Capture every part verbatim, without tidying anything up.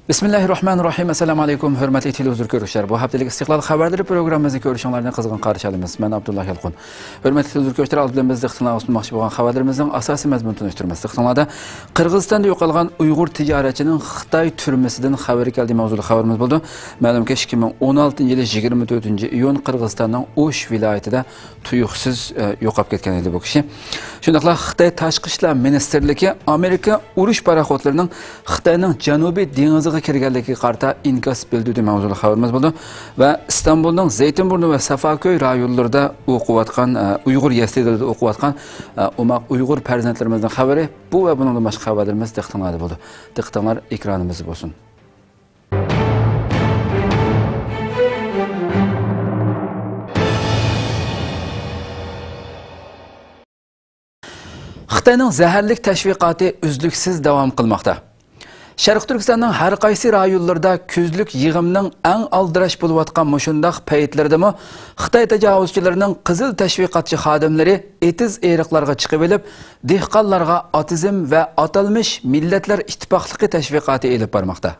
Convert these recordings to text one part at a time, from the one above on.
بىسمىللاھىررەھمانىررەھىم. ئەسسالامۇ ئەلەيكۇم، ھۆرمەتلىك تېلېۋىزور كۆرۈشلەر. بۇ ھەپتىلىك ئىستىقلال خەۋەرلىرى پروگراممىمىزنى كۆرۈشۈڭلارنى قىزغىن قارشى ئالىمىز. مەن ئابدۇللا يالقۇن. ھۆرمەتلىك تېلېۋىزور كۆرۈشلەر، ئالدى بىلەن بىز دىققىتىڭلارغا سۇنماقچى بولغان خەۋەرلىرىمىزنىڭ ئاساسىي مەزمۇنىنى تونۇشتۇرىمىز. دىققىتىڭلاردا، قىرغىزىستاندا يوقالغان ئۇيغۇر تىجارەتچىنىڭ خىتاي تۈرمىسىدىن خەۋىرى كەلدى ماۋزۇلۇق خەۋىرىمىز بولىدۇ. مەلۇمكى، ئىككى مىڭ ئون ئالتىنچى يىلى يىگىرمە تۆتىنچى ئىيۇن قىرغىزىستاننىڭ ئوش ۋىلايىتىدە تۇيۇقسىز، ئە، يوقاپ كەتكەن ئىدى بۇ كىشى. شۇنداقلا خىتاي تاشقى ئىشلار مىنىستىرلىكى ئامېرىكا ئۇرۇش پاراخوتلىرىنىڭ خىتاينىڭ جەنۇبىي دېڭىزىغا كىرگەنلىكىگە قارىتا ئىنكاس بىلدۈردى ماۋزۇلۇق خەۋىرىمىز بولىدۇ. ۋە ئىستانبۇلنىڭ زەيتىنبۇرنى ۋە سافاكۆي رايونلىرىدا ئوقۇۋاتقان، ئە، ئۇيغۇر يەسلىلىرىدە ئوقۇۋاتقان، ئە، ئوماق ئۇيغۇر پەرزەنتلىرىمىزنىڭ خەۋىرى، بۇ ۋە بۇنىڭدىن باشقا خەۋەرلىرىمىز دىققىتىڭلاردا بولىدۇ. دىققىتىڭلار ئېكرانىمىزدا بولسۇن. خىتاينىڭ زەھەرلىك تەشۋىقاتى ئۈزلۈكسىز داۋام قىلماقتا. شەرقىي تۈركىستاننىڭ ھەر قايسى رايونلىرىدا كۈزلۈك يىغىمنىڭ ئەڭ ئالدىراش بولۇۋاتقان مۇشۇنداق پەيتلىرىدىمۇ خىتاي تاجاۋۇزچىلىرىنىڭ قىزىل تەشۋىقاتچى خادىملىرى ئېتىز-ئېرىقلارغا چىقىۋېلىپ، دېھقانلارغا ئاتىزم ۋە ئاتالمىش مىللەتلەر ئىتتىپاقلىقى تەشۋىقاتى ئېلىپ بارماقتا.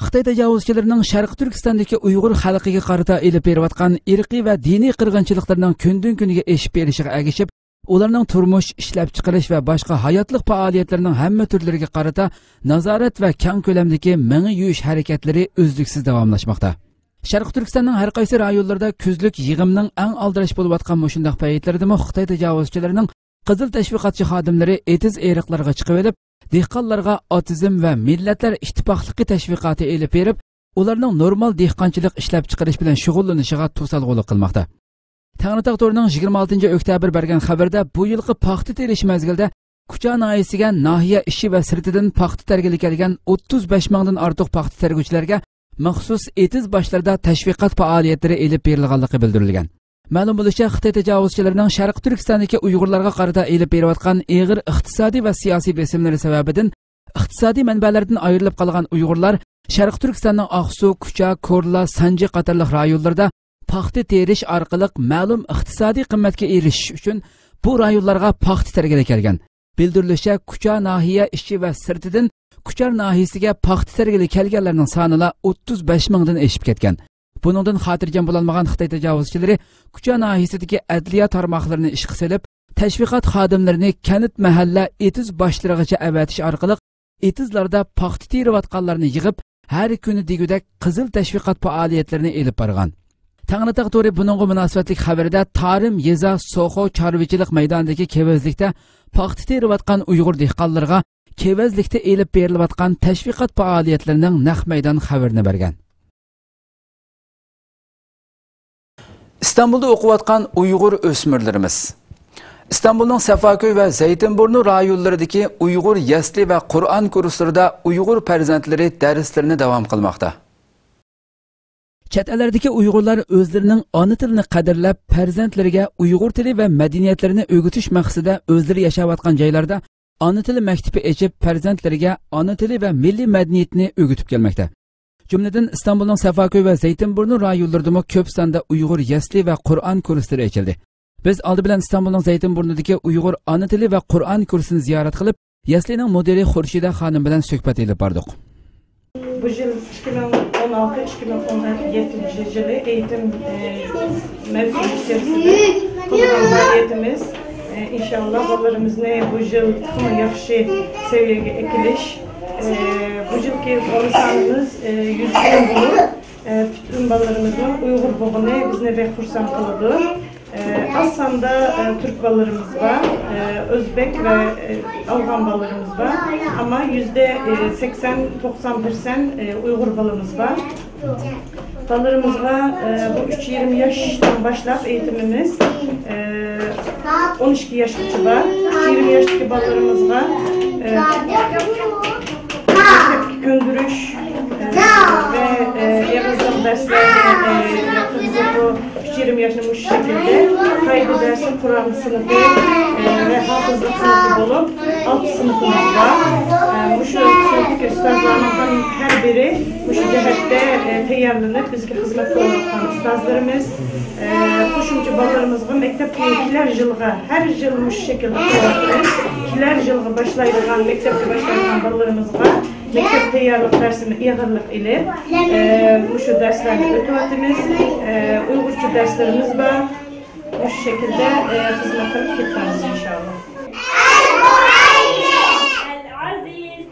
خىتاي تاجاۋۇزچىلىرىنىڭ شەرقىي تۈركىستاندىكى ئۇيغۇر خەلقىگە قارىتا ئېلىپ بېرىۋاتقان ئىرقىي ۋە دىنىي قىرغىنچىلىقلىرىنىڭ كۈندىن-كۈنگە ئېشىپ بېرىشىغا ئەگىشىپ، ئۇلارنىڭ تۇرمۇش، ئىشلەپچىقىرىش ۋە باشقا ھاياتلىق پائالىيەتلىرىنىڭ ھەممە تۈرلىرىگە قارىتا نازارەت ۋە كەڭ كۆلەمدىكى مېڭە يۇيۇش ھەرىكەتلىرى ئۈزلۈكسىز داۋاملاشماقتا. شەرقىي تۈركىستاننىڭ ھەر قايسى رايونلىرىدا كۈزلۈك يىغىمنىڭ ئەڭ ئالدىراش بولۇۋاتقان مۇشۇنداق پەيتلىرىدىمۇ خىتاي تاجاۋۇزچىلىرىنىڭ قىزىل تەشۋىقاتچى خادىملىرى ئېتىز-ئېرىقلارغا چىقىۋېلىپ، دېھقانلارغا ئاتىزم ۋە مىللەتلەر ئىتتىپاقلىقى تەشۋىقاتى ئېلىپ بېرىپ، ئۇلارنىڭ نورمال دېھقانچىلىق ئىشلەپچىقىرىش بىلەن شۇغۇللىنىشىغا توسالغۇلۇق قىلماقتا. تەڭرىتاغ تورىنىڭ يىگىرمە ئالتىنچى ئۆكتەبىر بەرگەن خەۋىرىدە، بۇ يىلقى پاختا تېرىش مەزگىلىدە كۇچا ناھىيەسىگە ناھىيە ئىچى ۋە سىرتىدىن پاختا تەرگىلى كەلگەن ئوتتۇز بەش مىڭدىن ئارتۇق پاختا تەرگۈچىلەرگە مەخسۇس ئېتىز باشلىرىدا تەشۋىقات پائالىيەتلىرى ئېلىپ بېرىلغانلىقى بىلدۈرۈلگەن. مەلۇم بولۇشىچە، خىتاي تاجاۋۇزچىلىرىنىڭ شەرقىي تۈركىستاندىكى ئۇيغۇرلارغا قارىتا ئېلىپ بېرىۋاتقان ئېغىر ئىقتىسادىي ۋە سىياسىي بېسىملىرى سەۋەبىدىن، ئىقتىسادىي مەنبەلەردىن ئايرىلىپ قالغان ئۇيغۇرلار شەرقىي تۈركىستاننىڭ ئاقسۇ، كۇچا، كورلا، سانجى قاتارلىق رايونلىرىدا پاختا تېرىش ئارقىلىق مەلۇم ئىقتىسادىي قىممەتكە ئېرىشىش ئۈچۈن بۇ رايونلارغا پاختا تەرگىلى كەلگەن. بىلدۈرۈلۈشىچە، كۇچا ناھىيە ئىچى ۋە سىرتىدىن كۇچا ناھىيەسىگە پاختا تەرگىلى كەلگەنلەرنىڭ سانىلا ئوتتۇز بەش مىڭدىن ئېشىپ كەتكەن. بۇنىڭدىن خاتىرجەم بولالمىغان خىتاي تاجاۋۇزچىلىرى كۇچا ناھىيەسىدىكى ئەدلىيە تارماقلىرىنى ئىشقا سېلىپ، تەشۋىقات خادىملىرىنى كەنت، مەھەللە، ئېتىز باشلىرىغىچە ئەۋەتىش ئارقىلىق، ئېتىزلاردا پاختا تېرىۋاتقانلارنى يىغىپ، ھەر كۈنى دېگۈدەك قىزىل تەشۋىقات پائالىيەتلىرىنى ئېلىپ بارغان. تەڭرىتاغ تورى بۇنىڭغا مۇناسىۋەتلىك خەۋىرىدە، تارىم يېزا سوخو چارۋىچىلىق مەيدانىدىكى كېۋەزلىكتە پاختا تېرىۋاتقان ئۇيغۇر دېھقانلىرىغا كېۋەزلىكتە ئېلىپ بېرىلىۋاتقان تەشۋىقات پائالىيەتلىرىنىڭ نەق مەيدان خەۋىرىنى بەرگەن. ئىستانبۇلدا ئوقۇۋاتقان ئۇيغۇر ئۆسمۈرلىرىمىز. ئىستانبۇلنىڭ سەفاكۆي ۋە زەيتىنبۇرنۇ رايونلىرىدىكى ئۇيغۇر يەسلى ۋە قۇرئان كۇرسلىرىدا ئۇيغۇر پەرزەنتلىرى دەرسلىرىنى داۋام قىلماقتا. چەت ئەللەردىكى ئۇيغۇرلار ئۆزلىرىنىڭ ئانا تىلىنى قەدىرلەپ، پەرزەنتلىرىگە ئۇيغۇر تىلى ۋە مەدەنىيەتلىرىنى ئۆگىتىش مەقسىتىدە ئۆزلىرى ياشاۋاتقان جايلاردا ئانا تىلى مەكتىپى ئېچىپ، پەرزەنتلىرىگە ئانا تىلى ۋە مىللىي مەدەنىيىتىنى ئۆگىتىپ كەلمەكتە. جۈملىدىن ئىستانبۇلنىڭ سەفاكۆي ۋە زەيتىنبۇرنۇ رايونلىرىدىمۇ كۆپ ساندا ئۇيغۇر يەسلى ۋە قۇرئان كۇرسلىرى ئېچىلدى. بىز ئالدى بىلەن ئىستانبۇلنىڭ زەيتىنبۇرنىدىكى ئۇيغۇر ئانا تىلى ۋە قۇرئان كۇرسىنى زىيارەت قىلىپ، يەسلىنىڭ مۇدىرى خۇرشىدە خانىم بىلەن سۆھبەت ئېلىپ باردۇق. بۇ يىل ئىككى مىڭ ئون ئالتە، ئىككى مىڭ ئون يەتتىنچى يىلى ئېيتىم، ئە، مەۋسۇمى ئىچەرىسىدە قىلغان پائالىيىتىمىز، ئە، ئىنشاللا بالىلىرىمىزنى بۇ يىل تېخىمۇ ياخشى سەۋىيەگە ئەكېلىش، ئە، بۇ يىلقى بالا سانىمىز، ئە، يۈز ئون بولۇپ، ئە، پۈتۈن بالىلىرىمىزنىڭ ئۇيغۇر بولغىنى بىزنى بەك خۇرسەن قىلىدۇ. ئە، ئاز ساندا، ئە، تۈرك بالىلىرىمىز بار، ئە، ئۆزبېك ۋە، ئە، ئافغان بالىلىرىمىز بار. ئەمما يۈزدە، ئە، سەكسەن، توقسان پىرسەنت، ئە، ئۇيغۇر بالىمىز بار. بالىلىرىمىزغا، ئە، بۇ ئۈچ يېرىم ياشتىن باشلاپ ئېيتىمىمىز، ئە، ئون ئىككى ياشقىچە بار. ئۈچ يېرىم ياشتىكى بالىلىرىمىزغا، ئە، مەكتەپكە كۆندۈرۈش، ئە، ۋە، ئە، ئېغىزلىق دەرسلەرنى، ئە، ياتقۇزۇپ، بۇ ئۈچ يېرىم ياشنى مۇشۇ شەكىلدە قائىدە دەرسى، قۇرئان سىنىپى، ئە، ۋە ھاپىزلىق سىنىپى بولۇپ، ئالتە سىنىپىمىز بار. ئە، مۇشۇ سىنىپتىكى ئۇستازلارنىڭ ھەم ھەر بىرى مۇشۇ جەھەتتە، ئە، تەييارلىنىپ، بىزگە خىزمەت قىلىۋاتقان ئۇستازلىرىمىز. ئە، قوشۇمچە بالىلىرىمىزغا مەكتەپكە كېلەر يىلغا، ھەر يىل مۇشۇ شەكىلدە قىلىۋاتىمىز. كېلەر يىلغا باشلايدىغان، مەكتەپكە باشلايدىغان بالىلىرىمىزغا مەكتەپ تەييارلىق دەرسىمۇ ئېغىرلىق ئېلىپ، ئە، مۇشۇ دەرسلەرنى ئۆتۈۋاتىمىز. ئە، ئۇيغۇرچە دەرسلىرىمىز بار. مۇشۇ شەكىلدە، ئە، خىزمەت قىلىپ كېتىۋاتىمىز، ئىنشائاللا. العزيز،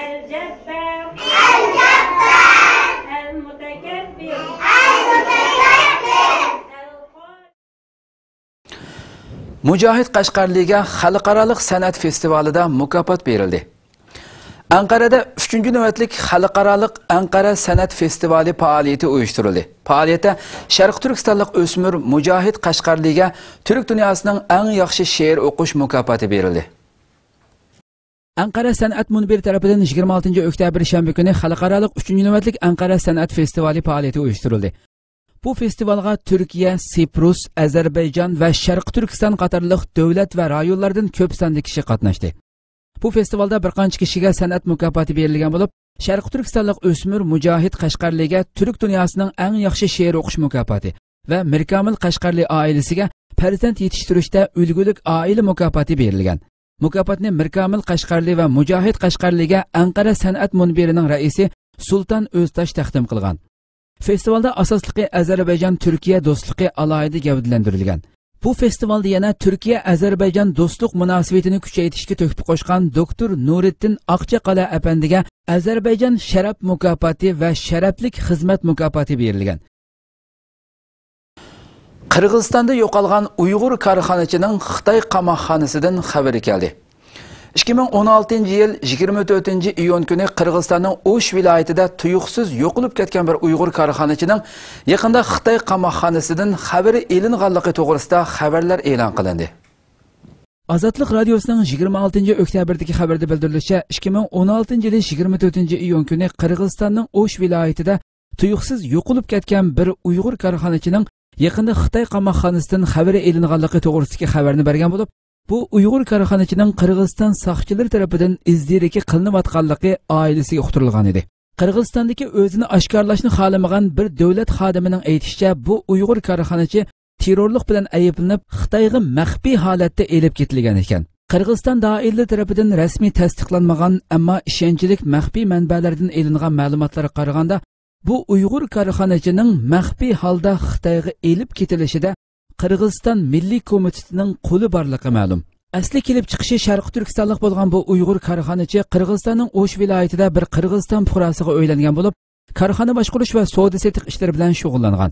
الجبار، المتكبر، المتكبر. مۇجاھىد قەشقەرلىگە خەلقئارالىق سەنئەت فېستىۋالىدا مۇكاپات بېرىلدى. ئەنقەرەدە ئۈچىنچى نۆۋەتلىك خەلقئارالىق ئەنقەرە سەنئەت فېستىۋالى پائالىيىتى ئۇيۇشتۇرۇلدى. پائالىيەتتە شەرقىي تۈركىستانلىق ئۆسمۈر مۇجاھىد قەشقەرلىگە تۈرك دۇنياسىنىڭ ئەڭ ياخشى شېئىر ئوقۇش مۇكاپاتى بېرىلدى. ئەنقەرە سەنئەت مۇنبىرى تەرىپىدىن يىگىرمە ئالتىنچى ئۆكتەبىر شەنبە كۈنى خەلقئارالىق ئۈچىنچى نۆۋەتلىك ئەنقەرە سەنئەت فېستىۋالى پائالىيىتى ئۇيۇشتۇرۇلدى. بۇ فېستىۋالغا تۈركىيە، سىپرۇس، ئەزەربەيجان ۋە شەرقىي تۈركىستان قاتارلىق دۆلەت ۋە رايونلاردىن كۆپ ساندا كىشى قاتناشتى. بۇ فېستىۋالدا بىر قانچە كىشىگە سەنئەت مۇكاپاتى بېرىلگەن بولۇپ، شەرقىي تۈركىستانلىق ئۆسمۈر مۇجاھىد قەشقەرلىگە تۈرك دۇنياسىنىڭ ئەڭ ياخشى شېئىر ئوقۇش مۇكاپاتى ۋە مىركامىل قەشقەرلى ئائىلىسىگە پەرزەنت يېتىشتۈرۈشتە ئۈلگىلىك ئائىلە مۇكاپاتى بېرىلگەن. مۇكاپاتنى مىركامىل قەشقەرلى ۋە مۇجاھىد قەشقەرلىگە ئەنقەرە سەنئەت مۇنبىرىنىڭ رەئىسى سۇلتان ئۆزتاش تەقدىم قىلغان. فېستىۋالدا ئاساسلىقى ئەزەربەيجان تۈركىيە دوستلۇقى ئالاھىدە گەۋدىلەندۈرۈلگەن. بۇ فېستىۋالدا يەنە تۈركىيە ئەزەربەيجان دوستلۇق مۇناسىۋىتىنى كۈچەيتىشكە تۆھپە قوشقان دوكتور نۇرىتتىن ئاقچاقالا ئەپەندىگە ئەزەربەيجان شەرەپ مۇكاپاتى ۋە شەرەپلىك خىزمەت مۇكاپاتى بېرىلگەن. قىرغىزىستاندا يوقالغان ئۇيغۇر كارخانىچىنىڭ خىتاي قاماقخانىسىدىن خەۋىرى كەلدى. ئىككى مىڭ ئون ئالتىنچى يىل يىگىرمە تۆتىنچى ئىيۇن كۈنى قىرغىزىستاننىڭ ئوش ۋىلايىتىدە تۇيۇقسىز يوقىلىپ كەتكەن بىر ئۇيغۇر كارخانىچىنىڭ يېقىندا خىتاي قاماقخانىسىدىن خەۋىرى ئېلىنغانلىقى توغرىسىدا خەۋەرلەر ئېلان قىلىندى. ئازادلىق رادىيوسىنىڭ يىگىرمە ئالتىنچى ئۆكتەبىردىكى خەۋىرىدە بىلدۈرۈلۈشىچە، ئىككى مىڭ ئون ئالتىنچى يىلى يىگىرمە تۆتىنچى ئىيۇن كۈنى قىرغىزىستاننىڭ ئوش ۋىلايىتىدە تۇيۇقسىز يوقىلىپ كەتكەن بىر ئۇيغۇر كارخانىچىنىڭ يېقىندا خىتاي قاماقخانىسىدىن خەۋىرى ئېلىنغانلىقى توغرىسىدىكى خەۋەرنى بەرگەن بولۇپ، بۇ ئۇيغۇر كارخانىچىنىڭ قىرغىزىستان ساقچىلىرى تەرىپىدىن ئىز دېرىكى قىلىنىۋاتقانلىقى ئائىلىسىگە ئۇقتۇرۇلغان ئىدى. قىرغىزىستاندىكى ئۆزىنى ئاشكارىلاشنى خالىمىغان بىر دۆلەت خادىمىنىڭ ئېيتىشىچە، بۇ ئۇيغۇر كارخانىچى تېررورلۇق بىلەن ئەيىبلىنىپ، خىتايغا مەخپىي ھالەتتە ئېلىپ كېتىلگەن ئىكەن. قىرغىزىستان دائىرىلىرى تەرىپىدىن رەسمىي تەستىقلانمىغان، ئەمما ئىشەنچلىك مەخپىي مەنبەلەردىن ئېلىنغان مەلۇماتلارغا قارىغاندا، بۇ ئۇيغۇر كارخانىچىنىڭ مەخپىي ھالدا خىتايغا ئېلىپ كېتىلىشىدە قىرغىزىستان مىللىي كومىتېتىنىڭ قولى بارلىقى مەلۇم. ئەسلى كېلىپ چىقىشى شەرقىي تۈركىستانلىق بولغان بۇ ئۇيغۇر كارخانىچى قىرغىزىستاننىڭ ئوش ۋىلايىتىدا بىر قىرغىزىستان پۇقراسىغا ئۆيلەنگەن بولۇپ، كارخانا باشقۇرۇش ۋە سودا سېتىق ئىشلىرى بىلەن شۇغۇللانغان.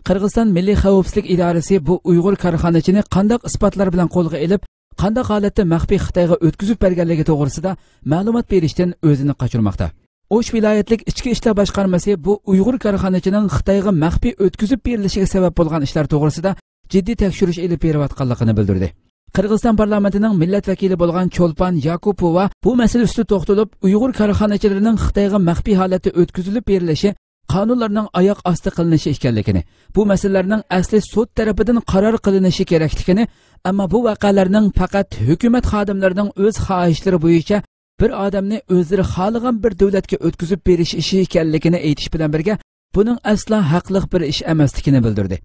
قىرغىزىستان مىللىي خەۋپسىزلىك ئىدارىسى بۇ ئۇيغۇر كارخانىچىنى قانداق ئىسپاتلار بىلەن قولغا ئېلىپ، قانداق ھالەتتە مەخپىي خىتايغا ئۆتكۈزۈپ بەرگەنلىكى توغرىسىدا مەلۇمات بېرىشتىن ئۆزىنى قاچۇرماقتا. ئوش ۋىلايەتلىك ئىچكى ئىشلار باشقارمىسى بۇ ئۇيغۇر كارخانىچىنىڭ خىتايغا مەخپىي ئۆتكۈزۈپ بېرىلىشىگە سەۋەب بولغان ئىشلار توغرىسىدا جىددىي تەكشۈرۈش ئېلىپ بېرىۋاتقانلىقىنى بىلدۈردى. قىرغىزىستان پارلامېنتىنىڭ مىللەت ۋەكىلى بولغان چولپان ياكۇپوۋا بۇ مەسىلە ئۈستىدە توختىلىپ، ئۇيغۇر كارخانىچىلىرىنىڭ خىتايغا مەخپىي ھالەتتە ئۆتكۈزۈلۈپ بېرىلىشى قانۇنلارنىڭ ئاياق ئاستى قىلىنىشى ئىكەنلىكىنى، بۇ مەسىلىلەرنىڭ ئەسلى سوت تەرىپىدىن قارار قىلىنىشى كېرەكلىكىنى، ئەمما بۇ ۋەقەلەرنىڭ پەقەت ھۆكۈمەت خادىملىرىنىڭ ئۆز خاھىشلىرى بويىچە بىر ئادەمنى ئۆزلىرى خالىغان بىر دۆلەتكە ئۆتكۈزۈپ بېرىش ئىشى ئىكەنلىكىنى ئېيتىش بىلەن بىرگە، بۇنىڭ ئەسلا ھەقلىق بىر ئىش ئەمەسلىكىنى بىلدۈردى.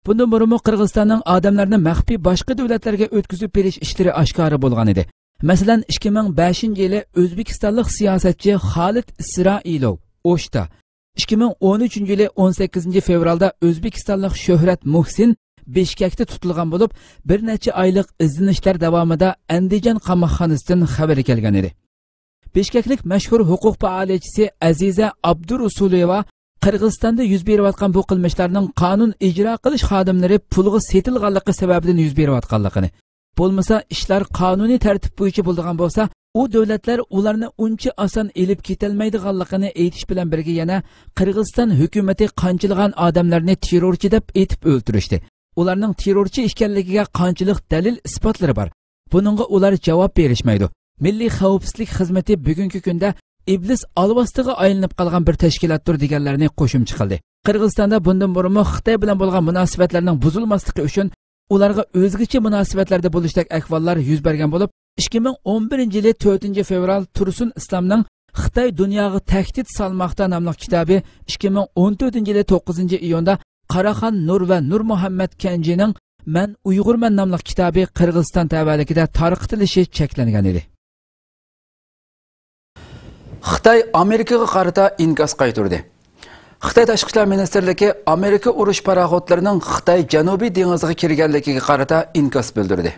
بۇندىن بۇرۇنمۇ قىرغىزىستاننىڭ ئادەملەرنى مەخپىي باشقا دۆلەتلەرگە ئۆتكۈزۈپ بېرىش ئىشلىرى ئاشكارا بولغان ئىدى. مەسىلەن، ئىككى مىڭ بەشىنچى يىلى ئۆزبېكىستانلىق سىياسەتچى خالىد ئىسرائىلوۋ ئوشتا، ئىككى مىڭ ئون ئۈچىنچى يىلى ئون سەككىزىنچى فېۋرالدا ئۆزبېكىستانلىق شۆھرەت مۇھسىن بىشكەكتە تۇتۇلغان بولۇپ، بىر نەچچە ئايلىق ئىزدىنىشلەر داۋامىدا ئەندىجان قاماقخانىسىدىن خەۋىرى كەلگەن ئىدى. بىشكەكلىك مەشھۇر ھوقۇق پائالىيەتچىسى ئەزىزە ئابدۇرۇسۇلېۋا قىرغىزىستاندا يۈز بېرىۋاتقان بۇ قىلمىشلارنىڭ قانۇن ئىجرا قىلىش خادىملىرى پۇلغا سېتىلغانلىقى سەۋەبىدىن يۈز بېرىۋاتقانلىقىنى، بولمىسا ئىشلار قانۇنىي تەرتىپ بويىچە بولىدىغان بولسا، ئۇ دۆلەتلەر ئۇلارنى ئۇنچە ئاسان ئېلىپ كېتەلمەيدىغانلىقىنى ئېيتىش بىلەن بىرگە، يەنە قىرغىزىستان ھۆكۈمىتى قانچىلىغان ئادەملەرنى تېررورچى دەپ ئېتىپ ئۆلتۈرۈشتى. ئۇلارنىڭ تېررورچى ئىكەنلىكىگە قانچىلىق دەلىل ئىسپاتلىرى بار؟ بۇنىڭغا ئۇلار جاۋاب بېرىشمەيدۇ. مىللىي خەۋپسىزلىك خىزمىتى بۈگۈنكى كۈندە ئىبلىس ئالۋاستىغا ئايلىنىپ قالغان بىر تەشكىلاتتۇر، دېگەنلەرنى قوشۇمچە قىلدى. قىرغىزىستاندا بۇندىن بۇرۇنمۇ خىتاي بىلەن بولغان مۇناسىۋەتلەرنىڭ بۇزۇلماسلىقى ئۈچۈن ئۇلارغا ئۆزگىچە مۇناسىۋەتلەردە بولۇشتەك ئەھۋاللار يۈز بەرگەن بولۇپ، ئىككى مىڭ ئون بىرىنچى يىلى تۆتىنچى فېۋرال تۇرسۇن ئىسلامنىڭ خىتاي دۇنياغا تەھدىت سالماقتا ناملىق كىتابى، ئىككى مىڭ ئون تۆتىنچى يىلى توققۇزىنچى ئىيۇندا قاراخان نۇر ۋە نۇرمۇھەممەت كەنجىنىڭ مەن ئۇيغۇرمەن ناملىق كىتابى قىرغىزىستان تەۋەلىكىدە تارقىتىلىشى چەكلەنگەن ئىدى. خىتاي ئامېرىكىغا قارىتا ئىنكاس قايتۇردى. خىتاي تاشقى ئىشلار مىنىستىرلىكى ئامېرىكا ئۇرۇش پاراخوتلىرىنىڭ خىتاي جەنۇبىي دېڭىزىغا كىرگەنلىكىگە قارىتا ئىنكاس بىلدۈردى.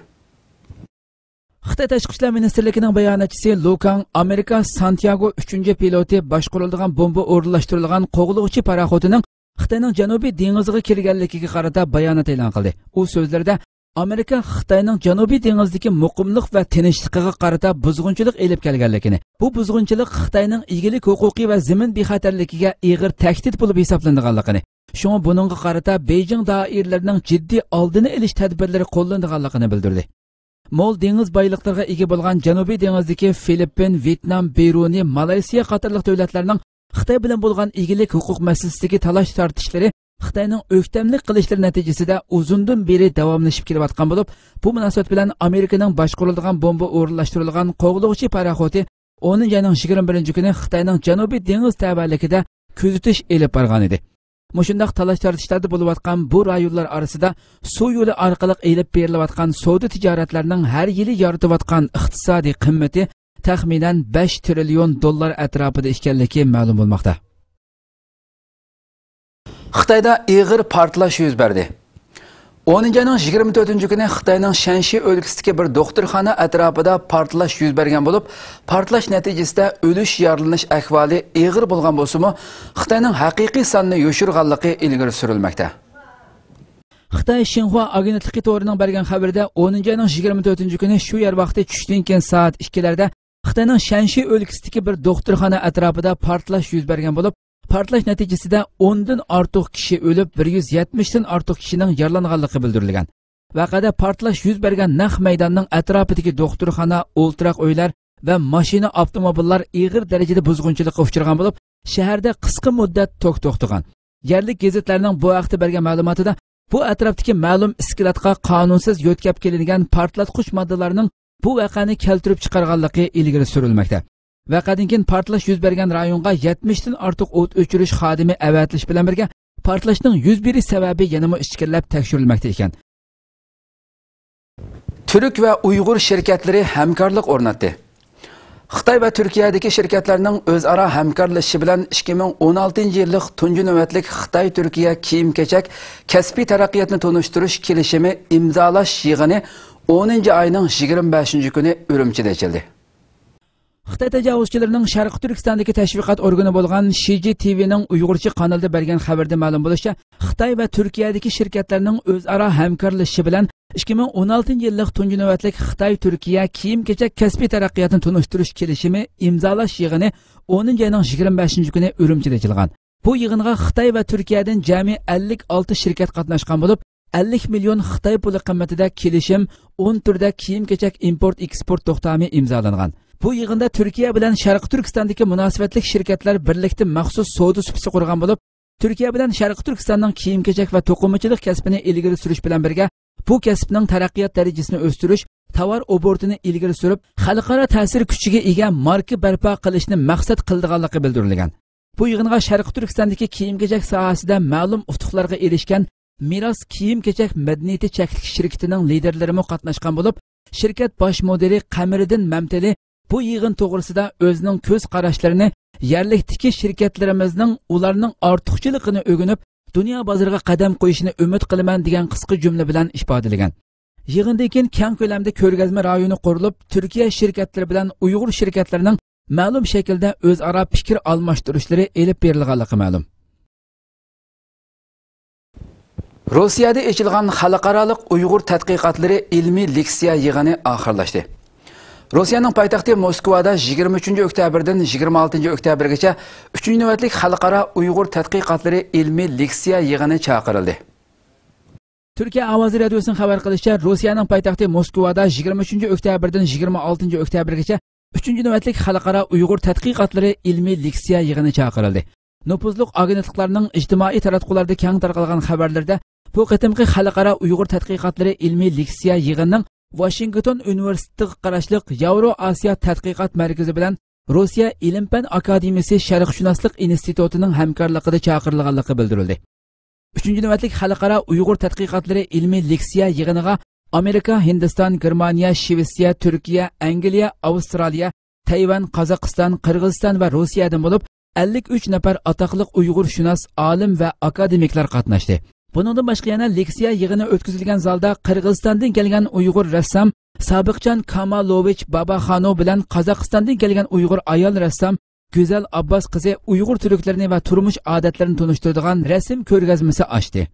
خىتاي تاشقى ئىشلار مىنىستىرلىكىنىڭ باياناتچىسى لۇ كاڭ ئامېرىكا سانتياگو ئۈچىنچى پىلوتى باشقۇرۇلىدىغان بومبا ئورۇنلاشتۇرۇلغان قوغلىغۇچى پاراخوتىنىڭ خىتاينىڭ جەنۇبىي دېڭىزىغا كىرگەنلىكىگە قارىتا بايانات ئېلان قىلدى. ئۇ سۆزلىرىدە ئامېرىكا خىتاينىڭ جەنۇبىي دېڭىزدىكى مۇقىملىق ۋە تىنچلىقىغا قارىتا بۇزغۇنچىلىق ئېلىپ كەلگەنلىكىنى، بۇ بۇزغۇنچىلىق خىتاينىڭ ئىگىلىك ھوقۇقى ۋە زېمىن بىخەتەرلىكىگە ئېغىر تەھدىت بولۇپ ھېسابلىنىدىغانلىقىنى، شۇڭا بۇنىڭغا قارىتا بېيجىڭ دائىرىلىرىنىڭ جىددىي ئالدىنى ئېلىش تەدبىرلىرى قوللىنىدىغانلىقىنى بىلدۈردى. مول دېڭىز بايلىقلىرىغا ئىگە بولغان جەنۇبىي دېڭىزدىكى فىلىپپىن، ۋيېتنام، بىرۇنېي، مالايسىيا قاتارلىق دۆلەتلەرنىڭ خىتاي بىلەن بولغان ئىگىلىك ھوقۇق مەسىلىسىدىكى تالاش تارتىشلىرى خىتاينىڭ ئۆكتەملىك قىلىشلىرى نەتىجىسىدە ئۇزۇندىن بېرى داۋاملىشىپ كېلىۋاتقان بولۇپ، بۇ مۇناسىۋەت بىلەن ئامېرىكىنىڭ باشقۇرۇلىدىغان بومبا ئورۇنلاشتۇرۇلغان قوغلىغۇچى پاراخوتى ئونىنچى ئاينىڭ يىگىرمە بىرىنچى كۈنى خىتاينىڭ جەنۇبىي دېڭىز تەۋەلىكىدە كۆزىتىش ئېلىپ بارغان ئىدى. مۇشۇنداق تالاش-تارتىشلاردا بولۇۋاتقان بۇ رايونلار ئارىسىدا سۇ يولى ئارقىلىق ئېلىپ بېرىلىۋاتقان سودا تىجارەتلەرنىڭ ھەر يىلى يارىتىۋاتقان ئىقتىسادىي قىممىتى تەخمىنەن بەش تىرىليون دوللار ئەتراپىدا ئىكەنلىكى مەلۇم بولماقتا. خىتايدا ئېغىر پارتلاش يۈز بەردى. ئونىنچى ئاينىڭ يىگىرمە تۆتىنچى كۈنى خىتاينىڭ شەنشى ئۆلكىسىدىكى بىر دوختۇرخانا ئەتراپىدا پارتلاش يۈز بەرگەن بولۇپ، پارتلاش نەتىجىسىدە ئۆلۈش، يارىلىنىش ئەھۋالى ئېغىر بولغان بولسىمۇ، خىتاينىڭ ھەقىقىي ساننى يوشۇرغانلىقى ئىلگىرى سۈرۈلمەكتە. خىتاي شىنخۇا ئاگېنتلىقى تورىنىڭ بەرگەن خەۋىرىدە، ئونىنچى ئاينىڭ يىگىرمە تۆتىنچى كۈنى شۇ يەر ۋاقتى چۈشتىن كېيىن سائەت ئىككىلەردە خىتاينىڭ شەنشى ئۆلكىسىدىكى بىر دوختۇرخانا ئەتراپىدا پارتلاش يۈز بەرگەن بولۇپ، پارتلاش نەتىجىسىدە ئوندىن ئارتۇق كىشى ئۆلۈپ، بىر يۈز يەتمىشتىن ئارتۇق كىشىنىڭ يارىلانغانلىقى بىلدۈرۈلگەن. ۋەقەدە پارتلاش يۈز بەرگەن نەق مەيداننىڭ ئەتراپىدىكى دوختۇرخانا، ئولتۇراق ئۆيلەر ۋە ماشىنا، ئاپتوموبىللار ئېغىر دەرىجىدە بۇزغۇنچىلىققا ئۇچرىغان بولۇپ، شەھەردە قىسقا مۇددەت توك توختىغان. يەرلىك گېزىتلەرنىڭ بۇ ھەقتە بەرگەن مەلۇماتىدا، بۇ ئەتراپتىكى مەلۇم ئىسكىلاتقا قانۇنسىز يۆتكەپ كېلىنگەن پارتلاتقۇچ ماددىلارنىڭ بۇ ۋەقەنى كەلتۈرۈپ چىقارغانلىقى ئىلگىرى سۈرۈلمەكتە. ۋەقەدىن كېيىن پارتلاش يۈز بەرگەن رايونغا يەتمىشتىن ئارتۇق ئوت ئۆچۈرۈش خادىمى ئەۋەتىلىش بىلەن بىرگە، پارتلاشنىڭ يۈز بېرىش سەۋەبى يەنىمۇ ئىچكىرىلەپ تەكشۈرۈلمەكتە ئىكەن. تۈرك ۋە ئۇيغۇر شىركەتلىرى ھەمكارلىق ئورناتتى. خىتاي ۋە تۈركىيەدىكى شىركەتلەرنىڭ ئۆزئارا ھەمكارلىشىشى بىلەن ئىككى مىڭ ئون ئالتىنچى يىللىق تۇنجى نۆۋەتلىك خىتاي-تۈركىيە كىيىم-كېچەك، كەسپىي تەرەققىياتنى تونۇشتۇرۇش كېلىشىمى ئىمزالاش يىغىنى ئونىنچى ئاينىڭ يىگىرمە بەشىنچى كۈنى ئۈرۈمچىدە ئېچىلدى. خىتاي تاجاۋۇزچىلىرىنىڭ شەرقىي تۈركىستاندىكى تەشۋىقات ئورگىنى بولغان شى جى تى ۋىنىڭ ئۇيغۇرچە قانىلىدا بەرگەن خەۋىرىدە مەلۇم بولۇشىچە، خىتاي ۋە تۈركىيەدىكى شىركەتلەرنىڭ ئۆزئارا ھەمكارلىشىشى بىلەن ئىككى مىڭ ئون ئالتىنچى يىللىق تۇنجى نۆۋەتلىك خىتاي-تۈركىيە كىيىم-كېچەك كەسپىي تەرەققىياتنى تونۇشتۇرۇش كېلىشىمى ئىمزالاش يىغىنى ئونىنچى ئاينىڭ يىگىرمە بەشىنچى كۈنى ئۈرۈمچىدە ئېچىلغان. بۇ يىغىنغا خىتاي ۋە تۈركىيەدىن جەمئىي ئەللىك ئالتە شىركەت قاتناشقان بولۇپ، ئەللىك مىليون خىتاي پۇلى قىممىتىدە كېلىشىم، ئون تۈردە كىيىم-كېچەك ئىمپورت ئېكسپورت توختامى ئىمزالانغان. بۇ يىغىندا تۈركىيە بىلەن شەرقىي تۈركىستاندىكى مۇناسىۋەتلىك شىركەتلەر بىرلىكتە مەخسۇس سودا سۇپىسى قۇرغان بولۇپ، تۈركىيە بىلەن شەرقىي تۈركىستاننىڭ كىيىم-كېچەك ۋە توقۇمىچىلىق كەسپىنى ئىلگىرى سۈرۈش بىلەن بىرگە، بۇ كەسىپنىڭ تەرەققىيات دەرىجىسىنى ئۆستۈرۈش، تاۋار ئوبوروتىنى ئىلگىرى سۈرۈپ، خەلقئارا تەسىر كۈچىگە ئىگە ماركا بەرپا قىلىشنى مەقسەت قىلىدىغانلىقى بىلدۈرۈلگەن. بۇ يىغىنغا شەرقىي تۈركىستاندىكى كىيىم-كېچەك ساھەسىدە مەلۇم ئۇتۇقلارغا ئېرىشكەن مىراس كىيىم-كېچەك مەدەنىيىتى چەكلىك شىركىتىنىڭ لىدىرلىرىمۇ قاتناشقان بولۇپ، شىركەت باش مۇدىرى قەمەرىدىن مەمتىلى بۇ يىغىن توغرىسىدا ئۆزىنىڭ كۆز قاراشلىرىنى، يەرلىكتىكى شىركەتلىرىمىزنىڭ ئۇلارنىڭ ئارتۇقچىلىقىنى ئۆگىنىپ، دۇنيا بازىرىغا قەدەم قويۇشىنى ئۈمىد قىلىمەن، دېگەن قىسقا جۈملە بىلەن ئىپادىلىگەن. يىغىندىن كېيىن كەڭ كۆلەمدە كۆرگەزمە رايونى قۇرۇلۇپ، تۈركىيە شىركەتلىرى بىلەن ئۇيغۇر شىركەتلىرىنىڭ مەلۇم شەكىلدە ئۆزئارا پىكىر ئالماشتۇرۇشلىرى ئېلىپ بېرىلغانلىقى مەلۇم. روسىيەدە ئېچىلغان خەلقئارالىق ئۇيغۇر تەتقىقاتلىرى ئىلمىي لېكسىيە يىغىنى ئاخىرلاشتى. روسىيەنىڭ پايتەختى موسكۋادا يىگىرمە ئۈچىنچى ئۆكتەبىردىن يىگىرمە ئالتىنچى ئۆكتەبىرگىچە ئۈچىنچى نۆۋەتلىك خەلقئارا ئۇيغۇر تەتقىقاتلىرى ئىلمىي لېكسىيە يىغىنى چاقىرىلدى. تۈركىيە ئاۋازى رادىيوسىنىڭ خەۋەر قىلىشىچە، روسىيەنىڭ پايتەختى موسكۋادا يىگىرمە ئۈچىنچى ئۆكتەبىردىن يىگىرمە ئالتىنچى ئۆكتەبىرگىچە ئۈچىنچى نۆۋەتلىك خەلقئارا ئۇيغۇر تەتقىقاتلىرى ئىلمىي لېكسىيە يىغىنى چاقىرىلدى. نوپۇزلۇق ئاگېنتلىقلارنىڭ ئىجتىمائىي تاراتقۇلاردا كەڭ تارقالغان خەۋەرلىرىدە، بۇ قېتىمقى خەلقئارا ئۇيغۇر تەتقىقاتلىرى ئىلمىي لېكسىيە يىغىنىنىڭ ۋاشىنگتون ئۇنىۋېرسىتېتىغا قاراشلىق ياۋرو ئاسىيا تەتقىقات مەركىزى بىلەن روسىيە ئىلىم-پەن ئاكادېمىيىسى شەرقشۇناسلىق ئىنستىتۇتىنىڭ ھەمكارلىقىدا چاقىرىلغانلىقى بىلدۈرۈلدى. ئۈچىنچى نۆۋەتلىك خەلقئارا ئۇيغۇر تەتقىقاتلىرى ئىلمىي لېكسىيە يىغىنىغا ئامېرىكا، ھىندىستان، گېرمانىيە، شىۋېتسىيە، تۈركىيە، ئەنگلىيە، ئاۋسترالىيە، تەيۋەن، قازاقىستان، قىرغىزىستان ۋە روسىيەدىن بولۇپ، ئەللىك ئۈچ نەپەر ئاتاقلىق ئۇيغۇرشۇناس، ئالىم ۋە ئاكادېمىكلار قاتناشتى. بۇنىڭدىن باشقا يەنە لېكسىيە يىغىنى ئۆتكۈزۈلگەن زالدا قىرغىزىستاندىن كەلگەن ئۇيغۇر رەسسام سابىقجان كامالوۋىچ باباخانو بىلەن قازاقىستاندىن كەلگەن ئۇيغۇر ئايال رەسسام گۈزەل ئابباس قىزى ئۇيغۇر تۈركلىرىنى ۋە تۇرمۇش ئادەتلىرىنى تونۇشتۇرىدىغان رەسىم كۆرگەزمىسى ئاچتى.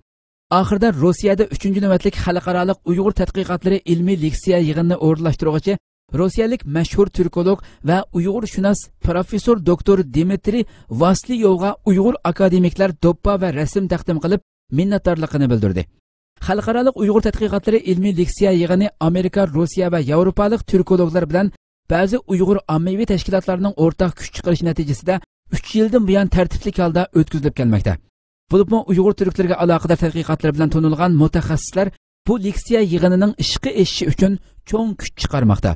ئاخىرىدا روسىيەدە ئۈچىنچى نۆۋەتلىك خەلقئارالىق ئۇيغۇر تەتقىقاتلىرى ئىلمىي لېكسىيە يىغىنىنى ئورۇنلاشتۇرغۇچى روسىيەلىك مەشھۇر تۈركولوگ ۋە ئۇيغۇرشۇناس پروفېسسور دوكتور دىمىترىي ۋاسليوۋغا ئۇيغۇر ئاكادېمىكلار دوپپا ۋە رەسىم تەقدىم قىلىپ، مىننەتدارلىقىنى بىلدۈردى. خەلقئارالىق ئۇيغۇر تەتقىقاتلىرى ئىلمىي لېكسىيە يىغىنى ئامېرىكا، روسىيە ۋە ياۋروپالىق تۈركولوگلار بىلەن بەزى ئۇيغۇر ئاممىۋى تەشكىلاتلارنىڭ ئورتاق كۈچ چىقىرىشى نەتىجىسىدە ئۈچ يىلدىن بۇيان تەرتىپلىك ھالدا ئۆتكۈزۈلۈپ كەلمەكتە. بولۇپمۇ ئۇيغۇر تۈركلىرىگە ئالاقىدار تەتقىقاتلار بىلەن تونۇلغان مۇتەخەسسىسلەر بۇ لېكسىيە يىغىنىنىڭ ئىشقا ئېشىشى ئۈچۈن چوڭ كۈچ چىقارماقتا.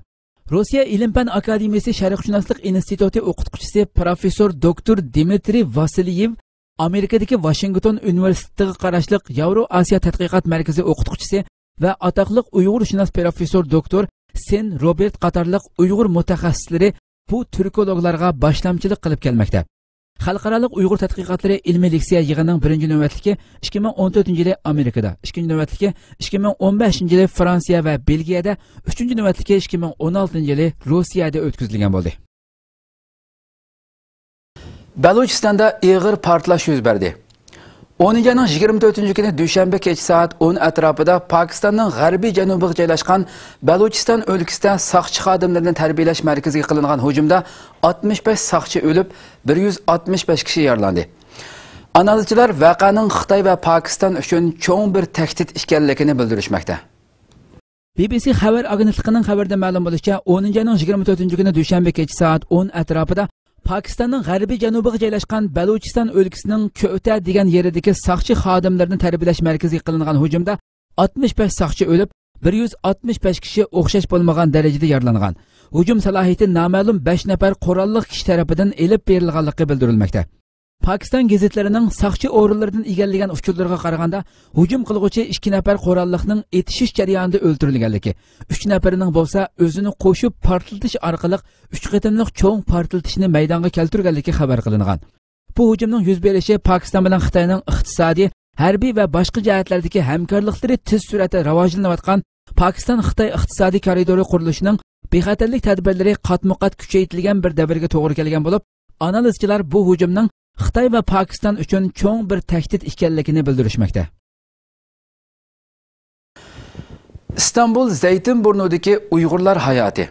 روسىيە ئىلىم-پەن ئاكادېمىيىسى شەرقشۇناسلىق ئىنستىتۇتى ئوقۇتقۇچىسى پروفېسسور دوكتور دىمىترىي ۋاسىليېۋ، ئامېرىكىدىكى ۋاشىنگتون ئۇنىۋېرسىتېتىغا قاراشلىق ياۋرو ئاسىيا تەتقىقات مەركىزى ئوقۇتقۇچىسى ۋە ئاتاقلىق ئۇيغۇرشۇناس پروفېسسور دوكتور سېن روبېرت قاتارلىق ئۇيغۇر مۇتەخەسسىسلىرى بۇ تۈركولوگلارغا باشلامچىلىق قىلىپ كەلمەكتە. خەلقئارالىق ئۇيغۇر تەتقىقاتلىرى ئىلمىي لېكسىيە يىغىنىنىڭ بىرىنچى نۆۋەتلىكى ئىككى مىڭ ئون تۆتىنچى يىلى ئامېرىكىدا، ئىككىنچى نۆۋەتلىكى ئىككى مىڭ ئون بەشىنچى يىلى فرانسىيە ۋە بېلگىيەدە، ئۈچىنچى نۆۋەتلىكى ئىككى مىڭ ئون ئالتىنچى يىلى روسىيەدە ئۆتكۈزۈلگەن بولدى. بەلۇچىستاندا ئېغىر پارتلاش يۈز بەردى. ئونىنچى ئاينىڭ يىگىرمە تۆتىنچى كۈنى دۈشەنبە كېچە سائەت ئون ئەتراپىدا پاكىستاننىڭ غەربىي جەنۇبىغا جايلاشقان بەلۇچىستان ئۆلكىسىدە ساقچى خادىملىرىنى تەربىيەلەش مەركىزىگە قىلىنغان ھۇجۇمدا ئاتمىش بەش ساقچى ئۆلۈپ، بىر يۈز ئاتمىش بەش كىشى يارىلاندى. ئانالىزچىلار ۋەقەنىڭ خىتاي ۋە پاكىستان ئۈچۈن چوڭ بىر تەھدىت ئىكەنلىكىنى بىلدۈرۈشمەكتە. بى بى سى خەۋەر ئاگېنتلىقىنىڭ خەۋىرىدە مەلۇم بولۇشىچە، ئونىنچى ئاينىڭ يىگىرمە تۆتىنچى كۈنى دۈشەنبە كېچە سائەت ئون ئەتراپىدا پاكىستاننىڭ غەربىي جەنۇبىغا جايلاشقان بەلۇچىستان ئۆلكىسىنىڭ كۆئتە دېگەن يېرىدىكى ساقچى خادىملىرىنى تەربىيەلەش مەركىزىگە قىلىنغان ھۇجۇمدا ئاتمىش بەش ساقچى ئۆلۈپ، بىر يۈز ئاتمىش بەش كىشى ئوخشاش بولمىغان دەرىجىدە يارىلانغان. ھۇجۇم سالاھىيىتى نامەلۇم بەش نەپەر قوراللىق كىشى تەرىپىدىن ئېلىپ بېرىلغانلىقى بىلدۈرۈلمەكتە. پاكىستان گېزىتلىرىنىڭ ساقچى ئورۇنلىرىدىن ئىگىلىگەن ئۇچۇرلىرىغا قارىغاندا، ھۇجۇم قىلغۇچى ئىككى نەپەر قوراللىقنىڭ ئېتىشىش جەريانىدا ئۆلتۈرۈلگەنلىكى، ئۈچ نەپىرىنىڭ بولسا ئۆزىنى قوشۇپ پارتلىتىش ئارقىلىق ئۈچ قېتىملىق چوڭ پارتلىتىشنى مەيدانغا كەلتۈرگەنلىكى خەۋەر قىلىنغان. بۇ ھۇجۇمنىڭ يۈز بېرىشى پاكىستان بىلەن خىتاينىڭ ئىقتىسادىي، ھەربىي ۋە باشقا جەھەتلەردىكى ھەمكارلىقلىرى تېز سۈرئەتتە راۋاجلىنىۋاتقان پاكىستان-خىتاي ئىقتىسادىي كارىدورى قۇرۇلۇشىنىڭ بىخەتەرلىك تەدبىرلىرى قاتمۇ قات كۈچەيتىلگەن بىر دەۋرگە توغرا كەلگەن بولۇپ، ئانالىزچىلار بۇ ھۇجۇمنىڭ خىتاي ۋە پاكىستان ئۈچۈن چوڭ بىر تەھدىت ئىكەنلىكىنى بىلدۈرۈشمەكتە. ئىستانبۇل زەيتىنبۇرنۇدىكى ئۇيغۇرلار ھاياتى.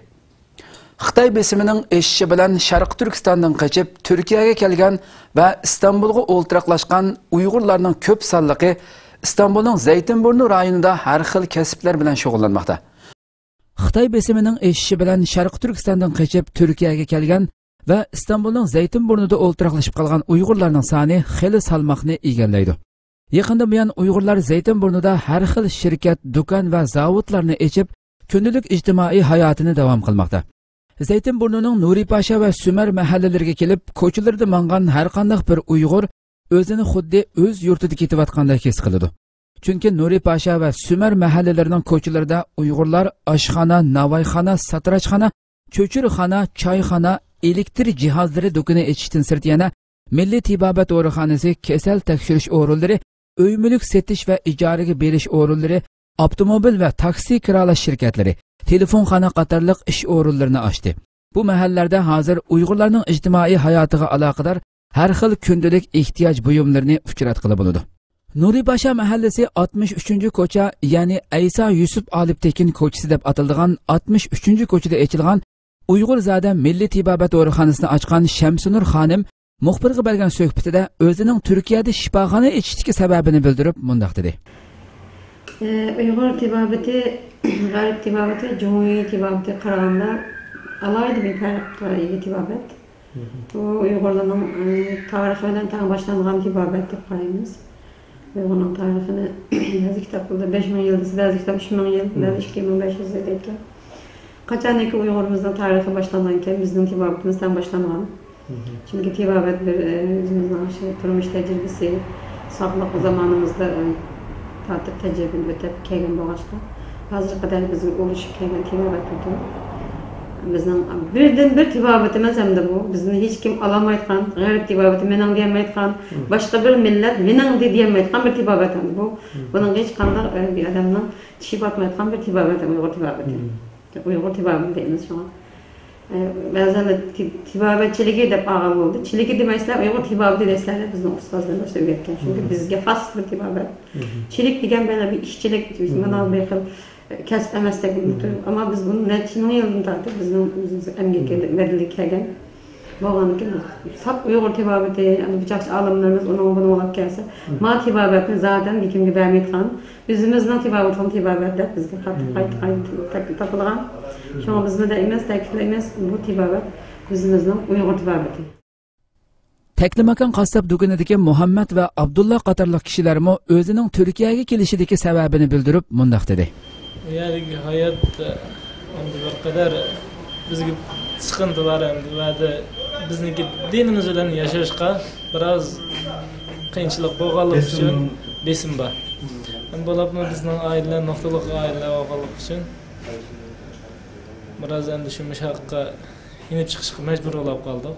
خىتاي بېسىمىنىڭ ئېشىشى بىلەن شەرقىي تۈركىستاندىن قېچىپ تۈركىيەگە كەلگەن ۋە ئىستانبۇلغا ئولتۇراقلاشقان ئۇيغۇرلارنىڭ كۆپ سانلىقى ئىستانبۇلنىڭ زەيتىنبۇرنۇ رايونىدا ھەر خىل كەسىپلەر بىلەن شۇغۇللانماقتا. خىتاي بېسىمىنىڭ ئېشىشى بىلەن شەرقىي تۈركىستاندىن قېچىپ تۈركىيەگە كەلگەن ۋە ئىستانبۇلنىڭ زەيتىنبۇرنۇدا ئولتۇراقلىشىپ قالغان ئۇيغۇرلارنىڭ سانى خېلى سالماقنى ئىگىلەيدۇ. يېقىندىن بۇيان ئۇيغۇرلار زەيتىنبۇرنۇدا ھەر خىل شىركەت، دۇكان ۋە زاۋۇتلارنى ئېچىپ، كۈندىلىك ئىجتىمائىي ھاياتىنى داۋام قىلماقتا. زەيتىنبۇرنۇنىڭ نۇرى پاشا ۋە سۈمەر مەھەللىلىرىگە كېلىپ، كوچىلىرىدا ماڭغان ھەرقانداق بىر ئۇيغۇر ئۆزىنى خۇددى ئۆز يۇرتىدا كېتىۋاتقاندەك ھېس قىلىدۇ. چۈنكى نۇرى پاشا ۋە سۈمەر مەھەللىلىرىنىڭ كوچىلىرىدا ئۇيغۇرلار ئاشخانا، ناۋايخانا، ساتىراچخانا، چۆچۈرىخانا، چايخانا، ئېلېكتر جىھازلىرى دۇكىنى ئېچىشتىن سىرت يەنە مىللىي تېبابەت دورىخانىسى، كېسەل تەكشۈرۈش ئورۇنلىرى، ئۆي مۈلۈك سېتىش ۋە ئىجارىگە بېرىش ئورۇنلىرى، ئاپتوموبىل ۋە تاكسى كىرىلاش شىركەتلىرى، تېلېفونخانا قاتارلىق ئىش ئورۇنلىرىنى ئاچتى. بۇ مەھەللىلەردە ھازىر ئۇيغۇرلارنىڭ ئىجتىمائىي ھاياتىغا ئالاقىدار ھەر خىل كۈندىلىك ئېھتىياج بۇيۇملىرىنى ئۇچراتقىلى بولىدۇ. نۇرى پاشا مەھەللىسى ئاتمىش ئۈچىنچى كوچا، يەنى ئەيسا يۈسۈپ ئالىپتېكىن كوچىسى دەپ ئاتىلىدىغان ئاتمىش ئۈچىنچى كوچىدا ئېچىلغان ئۇيغۇرزادە مىللىي تېبابەت دورىخانىسىنى ئاچقان شەمسىنۇر خانىم مۇخبىرغا بەرگەن سۆھبىتىدە ئۆزىنىڭ تۈركىيەدە شىپاخانا ئېچىشتىكى سەۋەبىنى بىلدۈرۈپ مۇنداق دېدى. ئۇيغۇر تېبابىتى غەرب تېبابىتى، جۇڭيى تېبابىتىگە قارىغاندا ئالاھىدە بىر پەرققە ئىگە تېبابەت. بۇ ئۇيغۇرلارنىڭ، ئى، تارىخى بىلەن تەڭ باشلانغان تېبابەت دەپ قارايمىز. ئۇيغۇرنىڭ تارىخىنى بەزى كىتابلاردا بەش مىڭ يىل دېسە، بەزى كىتاب ئۈچ مىڭ يىل، بەزى ئىككى مىڭ بەش يۈز يىل دەيدىكەن. قاچانكى ئۇيغۇرىمىزنىڭ تارىخى باشلانغانكەن، بىزنىڭ تېبابىتىمىز تەڭ باشلانغان. چۈنكى تېبابەت بىر، ئى، ئۆزىمىزنىڭ شۇ تۇرمۇش تەجرىبىسى، ساقلىق زامانىمىزدا، ئى، تارتىپ تەجرىبىنى ئۆتەپ كەلگەن بولغاچقا، ھازىرغا قەدەر بىزگە ئۇلىشىپ كەلگەن تېبابەت بۇ. بىزنىڭ بىردىن بىر تېبابىتىمىز ئەمدى بۇ. بىزنى ھېچكىم ئالالمايدىغان، غەرب تېبابىتى مېنىڭ دېيەلمەيدىغان، باشقا بىر مىللەت مېنىڭ دېيەلمەيدىغان بىر تېبابەت ئەمدى بۇ. بۇنىڭغا ھېچقانداق، ئە، بىر ئادەمنىڭ چىشى پاتمايدىغان بىر تېبابەت ئەمدى ئۇيغۇر تېبابىتى. ئۇيغۇر تېبابىتى دەيمىز شۇڭا. ئە، بەزەن تېب-، تېبابەت چىلىكى دەپ ئالغان بولدى. چىلىكى دېمەيسىلەر، ئۇيغۇر تېبابىتى دەيسىلەر، بىزنىڭ ئۇستازلىرىمىز ئۆگەتكەن. چۈنكى بىزگە خاس بىر تېبابەت. چىلىك دېگەن بىر، بىر ئىشچىلىك، مانا بىر خىل كەسىپ ئەمەستەك بىلىنىپ تۇرۇپ، ئەمما بىز بۇنى نەچچە مىڭ يىلدىن تارتىپ بىزنىڭ ئۆزىمىزنىڭ ئەمگىكى بەدىلىگە كەلگەن بولغاندىكىن، ساپ ئۇيغۇر تېبابىتى، ئەمدى بۇ چاقچى ئالىملىرىمىز ئۇنىڭغا بۇنى ئويلاپ كەلسە، ما تېبابەتنى زادەن ھېكىمگە بەرمەيدىغان، ئۆزىمىزنىڭ تېبابىتىنى تېبابەت دەپ بىزگە قاتتىق قايتا قايتا تاكىتلايدىغان. شۇڭا بىزمۇ دەيمىز، تەكىتلەيمىز، بۇ تېبابەت ئۆزىمىزنىڭ ئۇيغۇر تېبابىتى. تەكلىماكان قاسساپ دۇكىنىدىكى مۇھەممەد ۋە ئابدۇللا قاتارلىق كىشىلەرمۇ ئۆزىنىڭ تۈركىيەگە كېلىشىدىكى سەۋەبىنى بىلدۈرۈپ مۇنداق دېدى. بۇ يەردىكى ھايات، ئە، ئەمدى بىر قەدەر بىزگە سىقىنتىلار، ئەمدى بۇ يەردە بىزنىڭكى دىنىمىز بىلەن ياشاشقا بىراز قىيىنچىلىق بولغانلىقى ئۈچۈن، بېسىم بار. ھەم بولۇپمۇ بىزنىڭ ئائىلىلەر نۇقتىلىق ئائىلىلەر بولغانلىقى ئۈچۈن بىراز ئەمدى شۇ مۇشۇ ھەققە يېنىپ چىقىشقا مەجبۇر بولۇپ قالدۇق.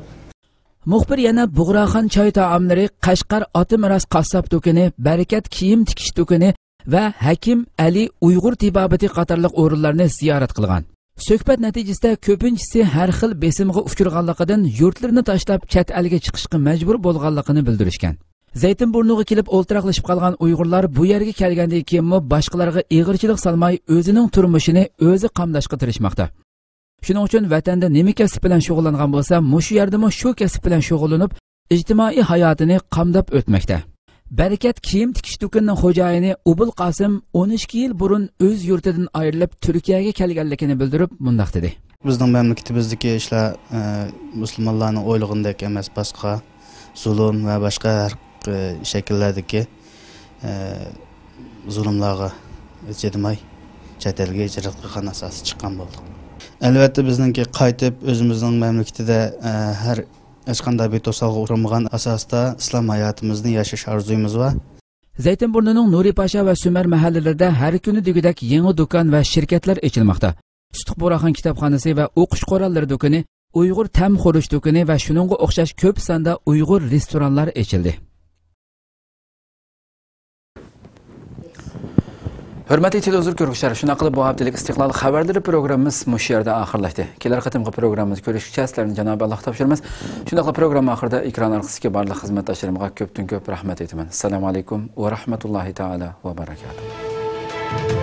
مۇخبىر يەنە بۇغراخان چاي تائاملىرى، قەشقەر ئاتا مىراس قاسساپ دۇكىنى، بەرىكەت كىيىم تىكىش دۇكىنى ۋە ھەكىم ئەلى ئۇيغۇر تېبابىتى قاتارلىق ئورۇنلارنى زىيارەت قىلغان. سۆھبەت نەتىجىسىدە كۆپىنچىسى ھەر خىل بېسىمغا ئۇچرىغانلىقىدىن يۇرتلىرىنى تاشلاپ چەت ئەلگە چىقىشقا مەجبۇر بولغانلىقىنى بىلدۈرۈشكەن. زەيتىنبۇرنۇغا كېلىپ ئولتۇراقلىشىپ قالغان ئۇيغۇرلار بۇ يەرگە كەلگەندىن كېيىنمۇ باشقىلارغا ئېغىرچىلىق سالماي ئۆزىنىڭ تۇرمۇشىنى ئۆزى قامداشقا تىرىشماقتا. شۇنىڭ ئۈچۈن ۋەتەندە نېمە كەسىپ بىلەن شۇغۇللانغان بولسا، مۇشۇ يەردىمۇ شۇ كەسىپ بىلەن شۇغۇللىنىپ، ئىجتىمائىي ھاياتىنى قامداپ ئۆتمەكتە. بەرىكەت كىيىم تىكىش دۇكىنىنىڭ خوجايىنى ئۇبۇل قاسىم ئون ئىككى يىل بۇرۇن ئۆز يۇرتىدىن ئايرىلىپ، تۈركىيەگە كەلگەنلىكىنى بىلدۈرۈپ، مۇنداق دېدى. بىزنىڭ مەملىكىتىمىزدىكى ئىشلار، ئە، مۇسۇلمانلارنىڭ ئويلىغىنىدەك ئەمەس، باسقا زۇلۇم ۋە باشقا ھەر، ئە، شەكىللەردىكى، ئە، زۇلۇملارغا چىدىماي، چەت ئەلگە ھىجرەت قىلغان ئاساستا چىققان بولدۇق. ئەلۋەتتە، بىزنىڭكى قايتىپ ئۆزىمىزنىڭ مەملىكىتىدە، ئە، ھەر ھېچقانداق بىر توسالغۇغا ئۇچرىمىغان ئاساستا ئىسلام ھاياتىمىزنى ياشاش ئارزۇيىمىز بار. زەيتىنبۇرنىنىڭ نۇرى پاشا ۋە سۈمەر مەھەللىلىرىدە ھەر كۈنى دېگۈدەك يېڭى دۇكان ۋە شىركەتلەر ئېچىلماقتا. سۇتۇق بۇغراخان كىتابخانىسى ۋە ئوقۇش قوراللىرى دۇكىنى، ئۇيغۇر تەم خورۇش دۇكىنى ۋە شۇنىڭغا ئوخشاش كۆپ ساندا ئۇيغۇر رېستورانلار ئېچىلدى. ھۆرمەتلىك تېلېۋىزور كۆرگۈچىلەر، شۇنداق قىلىپ بۇ ھەپتىلىك ئىستىقلال خەۋەرلىرى پروگراممىمىز مۇشۇ يەردە ئاخىرلاشتى. كېلەر قېتىمقى پروگراممىمىزدا كۆرۈشكىچە سىلەرنى جانابى ئاللاغا تاپشۇرىمىز. شۇنداقلا پروگرامما ئاخىرىدا ئېكران ئارقىسىدىكى بارلىق خىزمەتداشلىرىمغا كۆپتىن كۆپ رەھمەت ئېيتىمەن. ئەسسالامۇ ئەلەيكۇم ۋە رەھمەتۇللاھى تائالا ۋە بەرەكاتۇھ.